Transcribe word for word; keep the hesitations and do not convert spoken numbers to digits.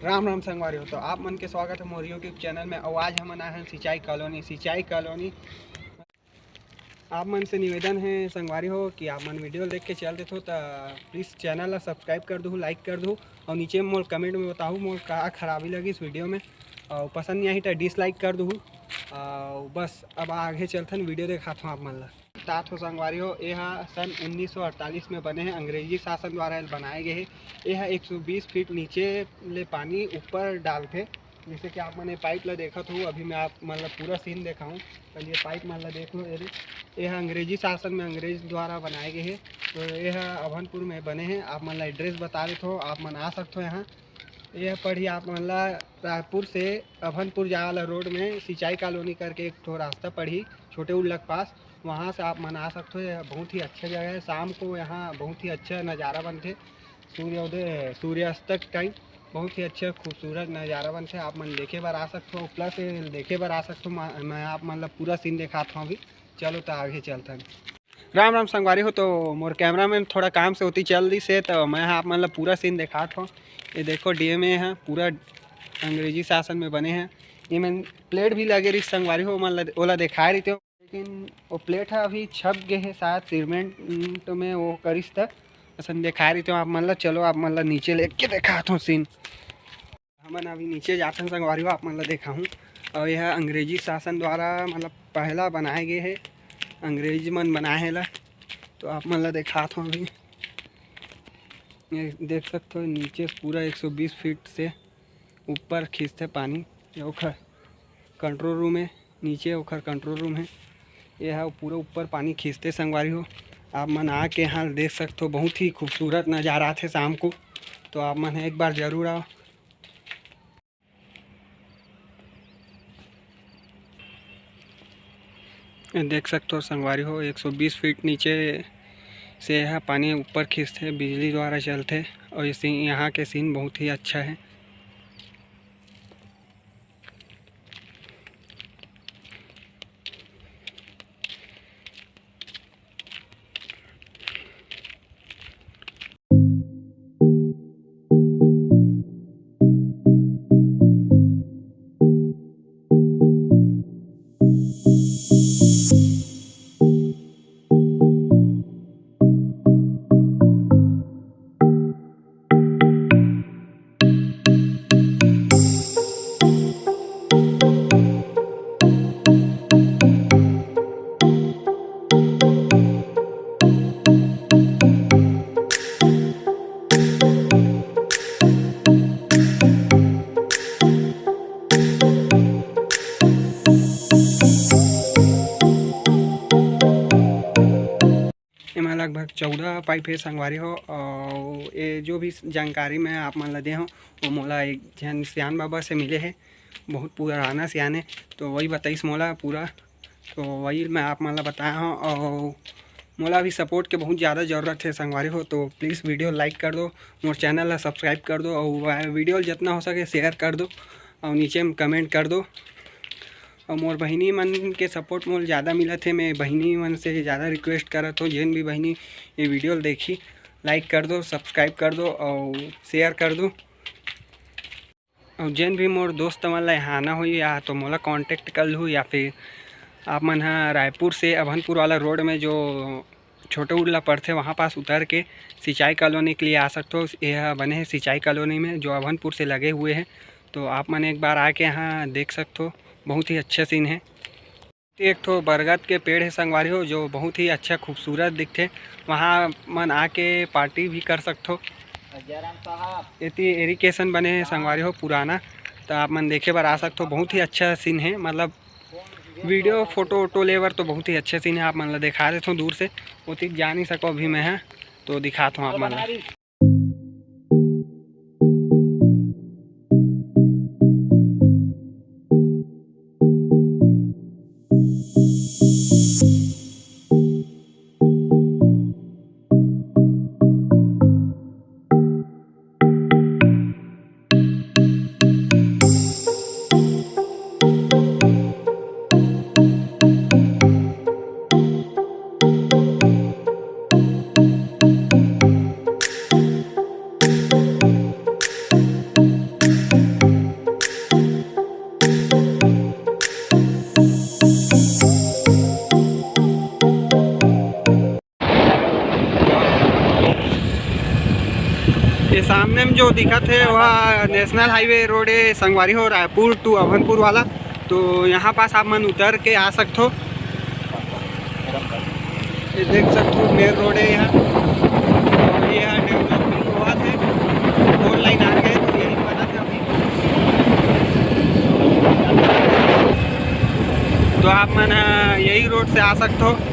राम राम संगवारी हो, तो आप मन के स्वागत है मोर YouTube चैनल में। और आज हमन आए हैं सिंचाई कॉलोनी। सिंचाई कॉलोनी, आप मन से निवेदन है संगवारी हो कि आप मन वीडियो देख के चल देथो, तो प्लीज चैनल ला सब्सक्राइब कर दू, लाइक कर दू, और नीचे मोर कमेंट में बताहू मोर का खराबी लगी इस वीडियो में, और पसंद नहीं आई तो डिसलाइक कर दू। और बस अब आगे चलथन, वीडियो देखाथों आप मन ला। बतात हो संगवारी हो, ये ह सन उन्नीस सौ अड़तालीस में बने हे, अंग्रेजी शासन द्वारा एला बनाए गए हे। ये ह एक सौ बीस फीट नीचे ले पानी ऊपर डालथे। जैसे कि आप मन ये पाइप ला देखत हो, अभी मैं आप मन ला पूरा सीन देखाऊँ, पहले ये पाइप मन ला देख लो। ये दे, ये ह अंग्रेजी शासन में अंग्रेज द्वारा बनाए गए हे। तो ये ह अभनपुर में बने हे, आप मन ला एड्रेस बता देथो, आप मन आ सकथो यहाँ। ये पड़ी आप मन ला रायपुर से अभनपुर जाए वाला रोड में सिंचाई कॉलोनी करके एक ठो रास्ता पड़ी, छोटे उल्ला के पास, वहाँ से आप मन आ सकते हो। यह बहुत ही अच्छा जगह है, शाम को यहाँ बहुत ही अच्छा नज़ारा बनते, सूर्योदय सूर्यास्त के टाइम बहुत ही अच्छा खूबसूरत नज़ारा बनते, आप मन देखे बर आ सकते हो। प्लस ये देखे बर आ सकते हो, मैं मैं आप मन ला पूरा सीन देखात हूँ अभी। चलो तो आगे चलथन। राम राम संगवारी हो, तो मोर कैमरा मैन थोड़ा काम से ओती चल दिस हे, तो मैं ह आप मन ला पूरा सीन देखात हूँ। ये देखो डीएमए है, पूरा अंग्रेजी शासन में बने हैं। ये मन प्लेट भी लगे रही संगवारी हो, मन ला ओला देखाए रही, लेकिन वो प्लेट है अभी छप गए है शायद सीमेंट में वो करिस तक असन देखाए रही। आप मन ला चलो आप मन ला नीचे लेके देखात हूँ सीन। हमन अभी नीचे जाथन संगवारी हो, आप मन ला देखाहूँ। और यह अंग्रेजी शासन द्वारा मतलब पहला बनाए गए है, अंग्रेज मन बनाए है ला। तो आप मन ला देखात हूँ अभी, ये देख सकते हो नीचे से पूरा एक सौ बीस फीट से ऊपर खींचते पानी। ये ओखर कंट्रोल रूम है, नीचे ओखर कंट्रोल रूम है। ये है पूरा ऊपर पानी खींचते संगवारी हो। आप मन आके यहाँ देख सकते हो, बहुत ही खूबसूरत नज़ारा आथे शाम को। तो आप मन एक बार जरूर आओ। देख सकते हो संगवारी हो, एक सौ बीस फीट नीचे से यह पानी ऊपर खींचते, बिजली द्वारा चलते। और इसी यहाँ के सीन बहुत ही अच्छा है। एमा लगभग चौदह पाइप हे संगवारी हो। और ये जो भी जानकारी मैं आप मन ला दे हूँ, वो मोला एक झन सियान बाबा से मिले हे, बहुत पुराना सियान हे, तो वही बताइस मोला पूरा। तो वही मैं आप मन ला बताया हूँ। और मोला भी सपोर्ट के बहुत ज़्यादा ज़रूरत है संगवारी हो, तो प्लीज वीडियो लाइक कर दो, मोर चैनल ला सब्सक्राइब कर दो, और वीडियो जितना हो सके शेयर कर दो, और नीचे में कमेंट कर दो। और मोर बहिनी मन के सपोर्ट मोला ज़्यादा मिलत हे, मैं बहिनी मन से ज़्यादा रिक्वेस्ट करत हूँ, जेन भी बहिनी ये वीडियो ला देखी, लाइक कर दो, सब्सक्राइब कर दो और शेयर कर दो। और जेन भी मोर दोस्त मन ला यहाँ आना होही या तो मोला कॉन्टेक्ट कर लू, या फिर आप मन ह रायपुर से अभनपुर वाला रोड में जो छोटे उल्ला पड़थे, वहाँ पास उतर के सिंचाई कॉलोनी के लिए आ सकते हो। यह बने हैं सिंचाई कॉलोनी में, जो अभनपुर से लगे हुए हैं। तो आप मन एक बार आके यहाँ देख सकते हो, बहुत ही अच्छा सीन है। एक ठो बरगद के पेड़ है संगवारी हो, जो बहुत ही अच्छा खूबसूरत दिखथे। वहाँ मन आके पार्टी भी कर सकथो। एती एरिकेशन बने है संगवारी हो पुराना, तो आप मन देखे बर आ सकथो। बहुत ही अच्छा सीन है, मतलब वीडियो फोटो वोटो ले बर तो बहुत ही अच्छा सीन है। आप मन ला देखा देथो दूर से, ओतिक जा नहीं सको अभी मैं ह, तो दिखात हूँ आप मन ला। सामने में जो दिखत हे, वह नेशनल हाईवे रोड हे संगवारी हो, रायपुर to अभनपुर वाला। तो यहाँ पास आप मन उतर के आ सकथो। ये देख सकथो, मेन रोड हे यहाँ। और ये यहाँ डेवलपमेंट होवत हे, फोर लाइन आ गए, तो यही बनत हे अभी। तो आप मन ह यही रोड से आ सकथो।